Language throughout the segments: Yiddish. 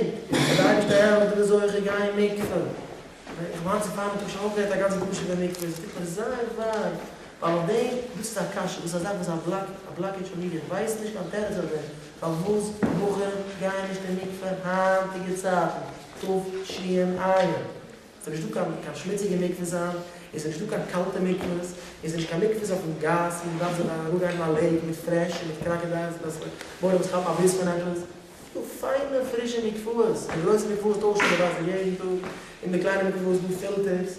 וועט דער אייבערשטער העלפן דו ביסט זוכה גיי אין מקווה, איך מיין צו פארן האט שוין אויפגעהערט א גאנצע דרשה איבער מקווה, עס טוט מיר זייער וויי, ווייל אויף דעם, דאס איז א קשיא, דאס איז א זאך וואס א block, א blockage פאר מיר, איך ווייס נישט קיין תירוץ אויף דעם, פארוואס בחורים גייען נישט אין מקווה היינטיגע צייטן, תש"ע, ס'איז נישט דא קיין קיין שמוציגע מקווה'ס היינט, און ס'איז נישט דא קיין קאלטע מקווה'ס, און ס'איז נישט קיין מקווה'ס אויפן גאס ווי מ'דארף זיך אראפגיין אין א lake מיט פרעש און מיט crocodiles און מורא וואס כאפן א ביס פון עפעס. ס'איז דא פיינע פרישע מקוואות, די גרויסע מקוואות טוישן די וואסער יעדן טאג, אין די קליינע מקוואות איז דא filters,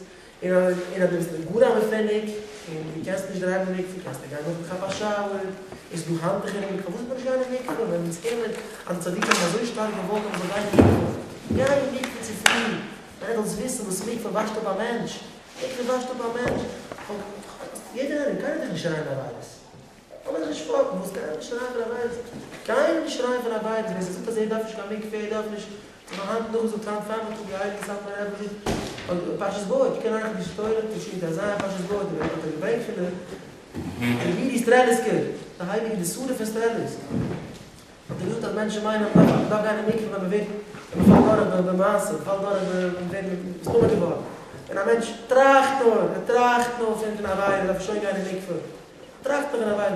און אז און אז דו ביסט גאר א מפונק און דו קענסט נישט דרייוון אין מקווה קענסטו גיין נאכדעם כאפ א shower, און ס'איז דא האנטוכער אין מקווה, פארוואס זאל מען נישט גיין אין מקווה ווען אונז הערן אז די צדיקים האבן אזוי שטארק געוואלט אז מ'זאל גיין אין מקווה? גיי אין מקווה צופרי, ווען ער זאלסט וויסן וואס מקווה וואשט אפ א מענטש, מקווה וואשט אפ א מענטש, יעדער איינער, קיינער וועט דיך נישט שרייען עבירות, לאמיר זיך נישט פאפן, וואס קיינער נישט שרייען פון עבירות, קיינער נישט שרייען פון עבירות, ווער ס'זאגט אז ער דארף נישט קיין מקווה, ער דארף נישט, איך האב היינט נאכגעזאגט היינט פארמיטאג די הייליגע סאטמאר רבי זאגט פרשת בא, קוק אריין אין די תורה תשט"ז פרשת בא, האט ער געברענגט פון די רבי די סטרעליסקער, די הייליגע די שרף פון סטרעליסק, האט ער געזאגט אז מענטשן מיינען אז מען דארף גיין אין מקווה ווען מען ווערט, ווען מען פאלט דורך במעשה, מען פאלט דורך ווען מען ווערט מסתמא געווארן, ווען א מענטש טראכט נאר, ער טראכט נאר פון עבירה דארף ער שוין גיין אין מקווה, טראכט נאר פון עבירה,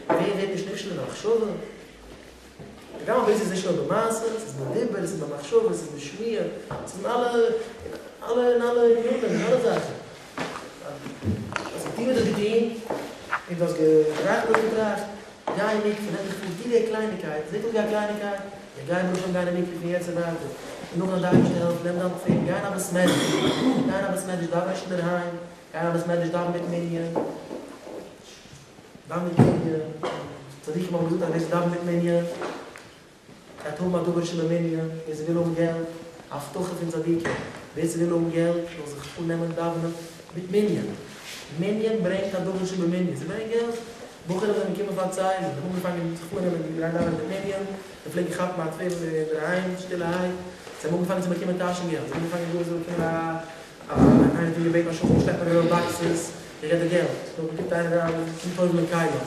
ווער ווערט נישט נכשל אין א מחשבה? הגם אבער עס איז נישט נאר במעשה, עס איז בדיבור, עס איז במחשבה, עס איז בשמיעה, עס איז אין אלע, אלע, אין אלע ענינים, אין אלע זאכן. האסט געטון וואס דו האסט געטון, און דו האסט געטראכט וואס דו האסט געטראכט, גיי אין מקווה, נעם דיך פאר טו די קלייניקייט, זעט אויס ווי א קלייניקייט, איך גיי ברוך השם גיין אין מקווה פון יעצט און ווייטער, און נאכדעם די אייבערשטער העלפט, נעם דיין תפילין, גיי אין א בית מדרש, גיי אין א בית מדרש, דאווען נישט אינדערהיים, גיי אין א בית מדרש, דאווען מיט מנין. דאווען מיט מנין, צדיקים האבן געזאגט אז ווער ס'דאווענט מיט מנין גייט האבן א דבר שבמנין, ווער ס'וויל האבן געלט, א הבטחה פון צדיקים, ווער ס'וויל האבן געלט זאל זיך אננעמען דאווענען מיט מנין, מנין ברענגט א דבר שבמנין, ס'ברענגט געלט, בחורים זענען געקומען פארציילן, זיי האבן אנגעפאנגען זיך אננעמען גיין דאווענען מיט מנין, זיי פלעגן כאפן א טבילה אינדערהיים שטילערהייט, זיי האבן אנגעפאנגען צו באקומען טאשן געלט, זיי האבן אנגעפאנגען גאר צו באקומען א. איינער האט אים געבעטן א שכן שלעפט מיר ארויף boxes, איך געב דיר געלט, נאכדעם קומט איינער אריין, קומט טובל'ען כלים,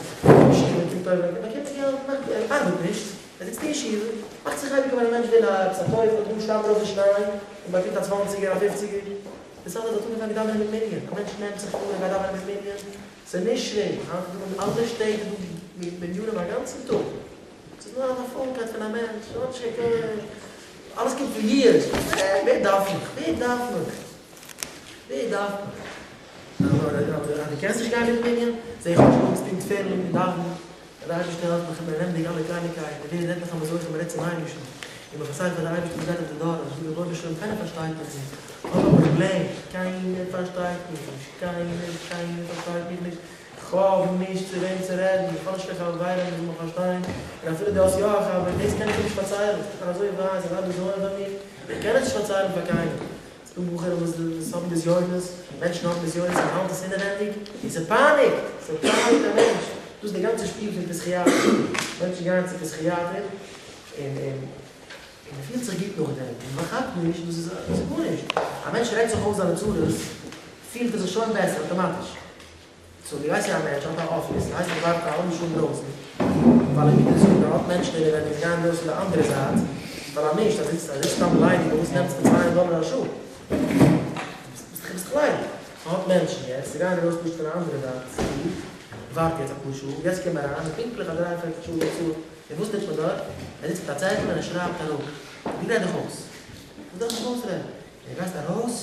ישיבה קומט טובל'ען, ער באקומט געלט, מאכט, ער ארבעט נישט, ער זיצט אין ישיבה, מאכט זיך אייביג ווען א מענטש וויל א עפעס א טובה, דא שטאמט ארויף די שניי, און באקומט א צוואנציגער א פופציגער, די סארט האט אנגעפאנגען דאווענען מיט מנין, א מענטש נעמט זיך פאר ער גייט דאווענען מיט מנין, ס'איז נישט שווער, היינט איז דא אין אלע שטעט איז דא מנינים א גאנצן טאג. ס'איז נאר א פארפוילקייט פון א מענטש, ער האט נישט קיין כח, אלעס קומט פון יאוש, ווער דארף מיך, ווער דארף מיך, ווער דארף מיך, אז דו קענסט נישט גיין מיט מנין, זע איך אויך אויס טון תפילין און דאווענען, דער אייבערשטער העלפט מיך, מען נעמט די אלע קלייניקייטן, ווער רעדט נאך אז מען זוכה, מען רעדט צום אייבערשטן, און מען פארציילט פאר די אייבערשטער וואס גייט אויף די דורך, זאגט דער רבונו של עולם קיינער פארשטייט מיך נישט, איך האב א פראבלעם, קיינער פארשטייט מיך נישט, קיינער, קיינער פארשטייט מיך נישט, כ'האב נישט צו וועם צו רעדן, איך האב נישט קיין חברים וואס זאלן מיך פארשטיין, און אפילו דו האסט יא א חבר, דאס קען איך דיר נישט פארציילן, ס'טוט מיר אזוי וויי, ס'איז אזא בזיון פאר מיך, איך קען עס נישט פארציילן פאר קיינעם. ס'דא בחורים וואס וואס האבן בזיונות, מענטשן האבן בזיונות און מ'האלט עס אינעווענדיג, און ס'פייניגט! ס'פייניגט א מענטש! דאס איז די גאנצע שפיל פון פסיכיאטער, מענטשן גייען צו פסיכיאטער, און און און מ'פילט זיך גוט נאכדעם, און מ'כאפט נישט, דאס איז דאס איז גארנישט! א מענטש רעדט זיך אויס זיינע צרות, פילט ער זיך שוין בעסער אטאמאטיש. so דו ווייסט ווי א מענטש האט א אפיס און הייסט ער ווארט א האלבע שעה אינדרויסן ווייל ער גוט זאגן ער האט מענטשן אינעווענדיג זיי גייען ארויס פון די אנדערע זייט ווייל אז נישט אז זיצט ער זיצט סתם ליידיג און וואס נעמט זיך 200 דאלער א שעה ביסט דאך ביסט דאך ליידיג ער האט מענטשן יעצט זיי גייען ארויס פשוט פון די אנדערע זייט סטריט ווארט יעצט אפאר שעה יעצט קום אריין און פונקטליך א דריי פערטל שעה געצאלט און וואס טוט מען דארט ער זיצט מיט א צעטל און ער שרייבט אראפ דו רעד דיך אויס וואס דארף איך אויסרעדן און דו גייסט ארויס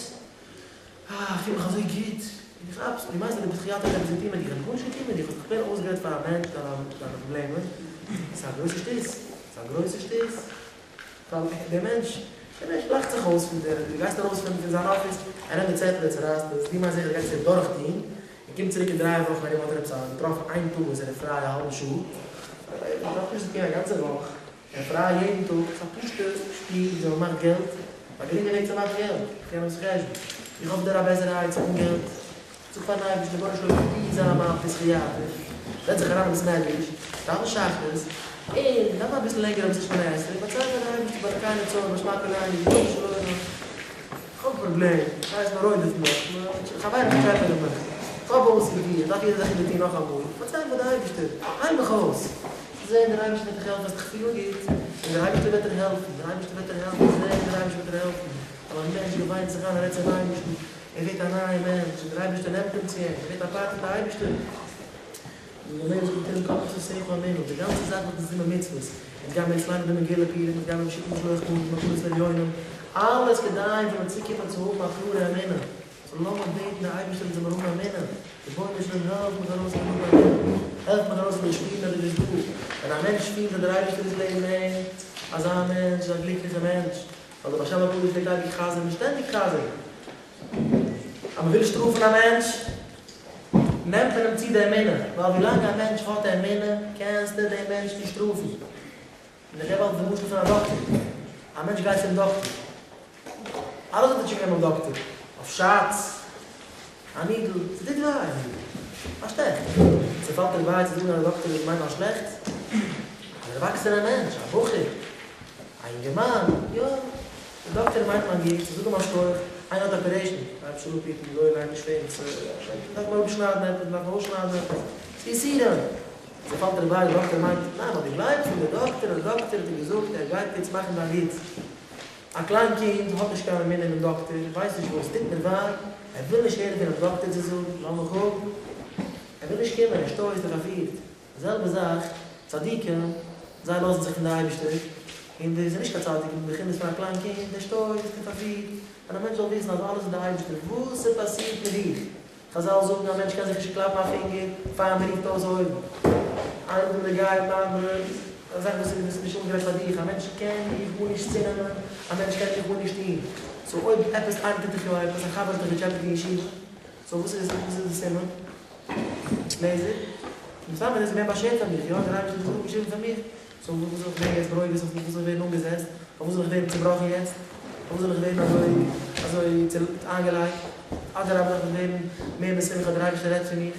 אה, איך פיל מיך אזוי גוט! און דו כאפסט, דו מיינסט אז די פסיכיאטער האט עפעס געטון מיט דיך, ער האט גארנישט געטון מיט דיך, האסט דיך פלעין אויסגערעדט פאר א מענטש דיינע פראבלעמען, ס'איז א גרויסע שטות, ס'איז א גרויסע שטות, ווייל דער מענטש, דער מענטש לאכט זיך אויס פון דיר, דו גייסט ארויס פון זיין אפיס, ער נעמט די צעטל, ער צערייסט עס, דו מיינסט זיכער ער גייט עס דיר דורכטון, און קומט צוריק אין דריי וואכן ארום האט ער עפעס געטראפן איין טאג וואס ער איז פריי א האלבע שעה, ער דארף נישט צו טון א גאנצע וואך. ער פריי יעדן טאג, ס'איז א פשוטע שפיל וויאזוי מען מאכט געלט, א גרינגע וועג צו מאכן געלט, איך קען אויס חשבון, איך האב דיר א בעסערע עצה אן געלט, זאג פארן אייבערשטן רבונו של עולם דו זיי מיין פסיכיאטער, זעץ זיך אריין אין בית מדרש, דאווען שחרית, און דאווען אביסל לענגער אביסל שמונה עשרה, פארצייל פארן אייבערשטן ביי די קיינע צרה בשמע קולנו, רבונו של עולם, איך האב א פראבלעם, איך ווייס מען רודפ'ט מיך, חברים טשעפענען מיך, איך האב OCD, איך דארף יעדע זאך איבערטון נאכאמאל, פארצייל פאר די אייבערשטער, הייל מיך אויס. זען דער אייבערשטער וועט דיך העלפן וועסט דיך פילן גוט, און דער אייבערשטער וועט דיר העלפן, דער אייבערשטער וועט דיר העלפן. וויינט זיך איין, ער רעדט צום אייבערשטן, ער ווערט א נייער מענטש, און דער אייבערשטער נעמט אים צו אים, ער ווערט א פארט פון די אייבערשטער. און דער מענטש זאגט תהלים כל מצותיך אמונה, די גאנצע זאך וואס אונז טוען מצוות, אונז גיימיר יעצט ליינען די מגילה פורים, אונז גיימיר שיקן משלוח מנות, מתנות לאביונים, אלעס כדי אונז זאלן צוקומען צו האבן א קלארע אמונה, so לאמיר בעטן די אייבערשטער אונז זאל מיר האבן אמונה, רבונו של עולם העלף מיך ארויס פון האבן אמונה, העלף מיך ארויס פון די שפירן אז דו ביסט דא, ווען א מענטש פילט אז דער אייבערשטער איז לעבן אים, אזא מענטש איז א גליקליכער מענטש, ווייל דער בעל שם הקדוש פלעגט אייביג חזר'ן און שטענדיג חזר'ן אז מען וויל שטראפן א מענטש, נעמט מען אים צו די אמונה, ווייל ווילאנג א מענטש האט אמונה קענסטו דעם מענטש נישט שטראפן. און איך געב אלץ די משל פון א דאקטער, א מענטש גייט צום דאקטער, אלעס האט ער שוין גענומען ביים דאקטער, אויף shots, א needle, ס'טוט וויי א needle, א שטעך, ס'פאלט דיר ביי צו זאגן אז די דאקטער איז מיינט א שלעכטס? אן ערוואקסענער מענטש, א בחור, א אינגערמאן, יא, די דאקטער מיינט מיין גוטס, זאג אים א שכוח, איינער האט operation, הייב שוין אפ היטן, לא עלינו נישט ווערן צו, דארף מען אראפשניידן עפעס, דארף מען אויסשניידן עפעס, ס'איז יסורים, ס'פאלט דיר ביי, די דאקטער מיינט, ניין, ווייל דו גלייבסט אין די דאקטער, די דאקטער האט דיר געזאגט ער גייט יעצט מאכן דיין גוטס. א קליין קינד האט נישט קיין אמונה אינעם דאקטער, ווייסט נישט וואס טוט מיר וויי, ער וויל נישט הערן פונעם דאקטער צו זאגן, לאז מיך אפ, ער וויל נישט קומען, ער שטויסט, ער פארפירט. די זעלבע זאך צדיקים, זיי לאזן זיך פון די אייבערשטער, און די זענען נישט קיין צדיקים, בחינת פון א קליין קינד, ער שטויסט און פארפירט, ווען א מענטש זאל וויסן אז אלעס איז די אייבערשטער, וואס ס'פאסירט מיט דיך, חזל זאגן א מענטש קען זיך נישט קלאפן א פינגער פאר מען רופט אויס אויבן. איינער דא לגבי אנדערע, א זאך וואס איז נישט אנגערעכט פאר דיך, א מענטש קען דיך גארנישט צונעמען, א מענטש קען דיך גארנישט טון, so אויב עפעס איינער טוט דיך יא עפעס, א חבר האט דיך געטשעפעט אין ישיבה, so וואס איז וואס איז די סימן? לעזער, מסתמא איז עס געווען באשערט פאר מיך, יא, דער אייבערשטער האט עס אפגעשריבן פאר מיך, so וואס זאל איך ווערן יעצט ברוגז, פארוואס זאל איך ווערן אנגעזעצט, פארוואס זאל איך ווערן צובראכן יעצט, פארוואס זאל איך ווערן אזוי אזוי איינגעלייגט, אדרבה דארף איך ווערן מער בשמחה דער אייבערשטער רעדט פון מיך.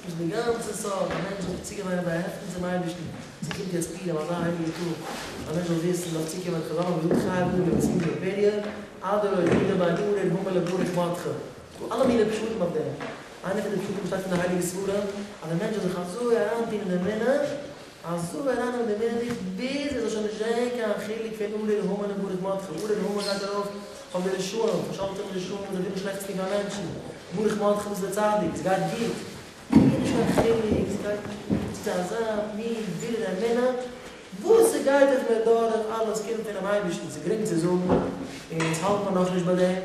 דאס איז די גאנצע סוד, א מענטש זאל זיך צוגעוויינען באהעפטן צום אייבערשטן, ס'קומט יעצט פורים אזא הייליגע טאג, א מענטש זאל וויסן דארף צוקומען, חזל האבן געזאגט חייב אדם במצוות בפוריא, עד דלא ידע בין ארור המן לברוך מרדכי, ס'דא אלע מיני פשטים אויף דעם, איינע פון די פשטים שטייט פון די הייליגע ספרים, אז דער מענטש זאל זיך אזוי אריינטון אין די אמונה, אזוי ארייננעמען די אמונה אין זיך, ביז ער זאל שוין נישט זען קיין חילוק פון ארור המן און ברוך מרדכי, ארור המן גייט ארויף אויף די רשעים, פארשאלטענע רשעים וואס זיי ווילן שלעכטס טון פאר מענטשן, ברוך מרדכי וואס איז דער צדיק, עס גייט גוט, איז נישט קיין חילוק, עס גייט צו אזא מין בירור אמונה, וואס ס'גייט אויף מיר דורך, אלעס קומט פונעם אייבערשטן, ס'איז גרינג צו זאגן, און אונז האלט מיר נאכנישט ביי דעם,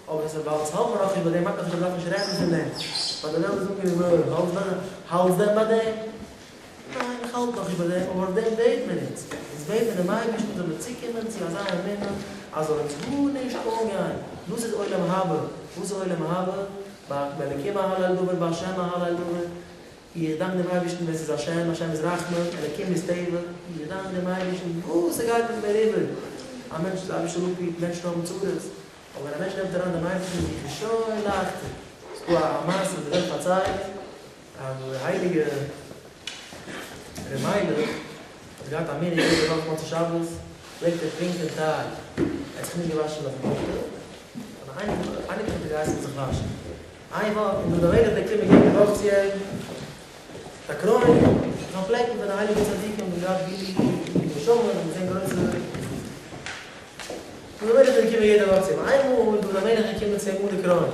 אבער עס איז ווייל אונז האלט מיר נאכנישט ביי דעם מיינט נאכנישט אז מ'דארף נישט רעדן פון דעם, ווייל די וועלט איז אנגענומען, האלטסט דען ביי דעם? ניין, איך האלט נאכנישט ביי דעם, אבער אויף דעם בעט מען אונז, אונז בעט מען דעם אייבערשטן זאל מיר צוקומען צו אזא אמונה אז זאל אונז גארנישט אנגיין, דאס איז עולם הבא, וואס איז עולם הבא? באלקים אהלל דבר בהשם אהלל דבר, איך דאנק דעם אייבערשטן ווען ס'איז השם, השם איז רחמים, אלקים איז טבע, איך דאנק דעם אייבערשטן וואס ס'גייט מיט מיר איבער, א מענטש איז אייבערשטער אפהיטן, מענטשן האבן צרות, אבער ווען א מענטש נעמט אריין דעם אייבערשטן אין זיך איז שוין לייכטער, ס'איז דא א מעשה וואס די וועלט פארציילט, אז דער הייליגער ר' מיילעך האט געהאט א מנהג יעדע וואך מוצאי שבת פלעגט ער טרינקען טיי, ער האט זיך נישט געוואשן אויפן בוקר, אבער אייניקלעך האט ער געהייסן זיך וואשן. איין וואך איז דוד המלך געקומען יעדע וואך צו אים מיט א קרוין, זיך אנטפלעקן פאר די הייליגע צדיקים וואס געהאט גילוי נשמה און געזען גרויסע. דוד המלך איז געקומען יעדע וואך צו אים, איינמאל איז דוד המלך געקומען צו אים אן די קרוין,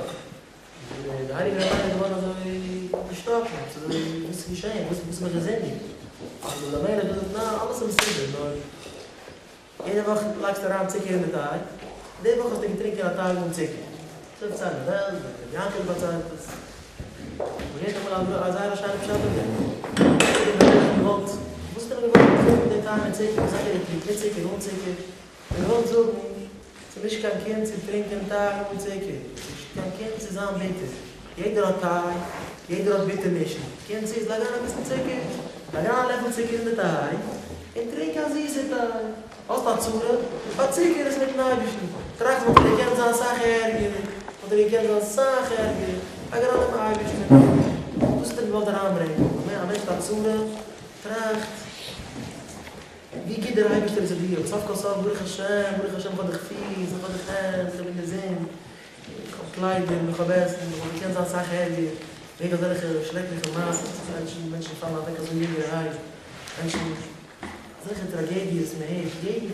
איז די הייליגע רבי מיילעך געווארן אזוי דערשראקן, ס'איז אזוי וואס איז געשען, וואס האב איך געזינדיגט? האט דוד המלך געזאגט, ניין אלעס איז מסודר, נאר יעדע וואך לייגסטו אריין צוקער אין די טיי, די וואך האסטו געטרינקען א טיי אן צוקער. אזוי פארציילט די וועלט, רבי יענקעלע פארציילט עס. מ'הערט אמאל א זייער א שיינע פשט אויף דעם. וואס האט דער מלך געוואלט, וואס האט ער געוואלט זאגן די טיי מיט צוקער, וואס האט ער געטרינקט מיט צוקער אן צוקער? ער געוואלט זאגן, ס'איז נישט קיין קונץ צו טרינקען טיי אן צוקער, ס'איז נישט קיין קונץ צו זיין ביטער. יעדער האט טיי, יעדער האט ביטערנישן. קונץ איז, לייג אריין אביסל צוקער, לייג אריין א לעפל צוקער אין די טיי, און טרינק א זיסע טיי. האסט א צרה? פארצוקער עס מיטן אייבערשטן. טראכט וואלט ער געקענט זיין סאך ערגער, וואלט ער געקענט זיין סאך ערגער. לייג אריין דעם אייבערשטן אין דעם. דאס האט ער געוואלט אריינברענגען. א מענטש האט א צרה, טראכט ווי גוט דער אייבערשטער איז צו דיר. סוף כל סוף ברוך השם, ברוך השם איך האב דיך פיס, איך האב דיך הענט, איך בין געזונט. איך האב קליידער און איך האב עסן, איך וואלט געקענט זיין סאך ערגער, וועגן אזעלכע שרעקליכע מעשות וואס מענטשן, מענטשן פאלן אוועק אזוי יונגערהייט, מענטשן, אזעלכע טראגעדיעס מען הערט יעדן.